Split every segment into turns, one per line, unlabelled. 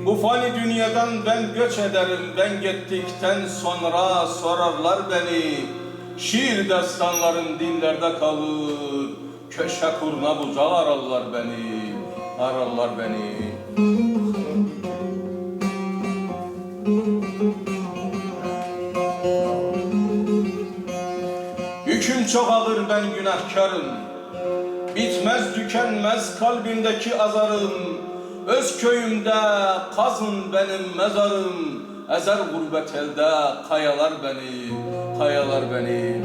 Bu fani dünyadan ben göç ederim, ben gittikten sonra sorarlar beni. Şiir destanlarım dillerde kalır, köşe kurna bucak ararlar beni, ararlar beni. Yüküm çok ağır ben günahkarım. Bitmez tükenmez kalbimdeki azarım. Öz köyümde kazın benim mezarım. Ezer gurbet elde kayalar beni, kayalar beni.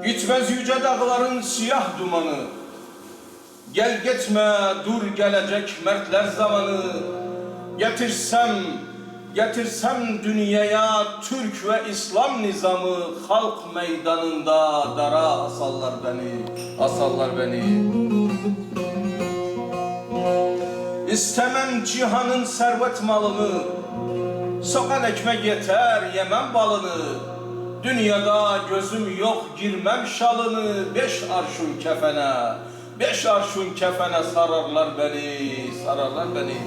Gitmez yüce dağların siyah dumanı. Gel gitme dur gelecek mertler zamanı. Getirsem, getirsem dünyaya Türk ve İslam nizamı halk meydanında dara asarlar beni, asarlar beni. İstemem cihanın servet malını, Soğan ekmek yeter yemem balını. Dünyada gözüm yok girmem şalını. Beş arşun kefene, beş arşun kefene sararlar beni, sararlar beni.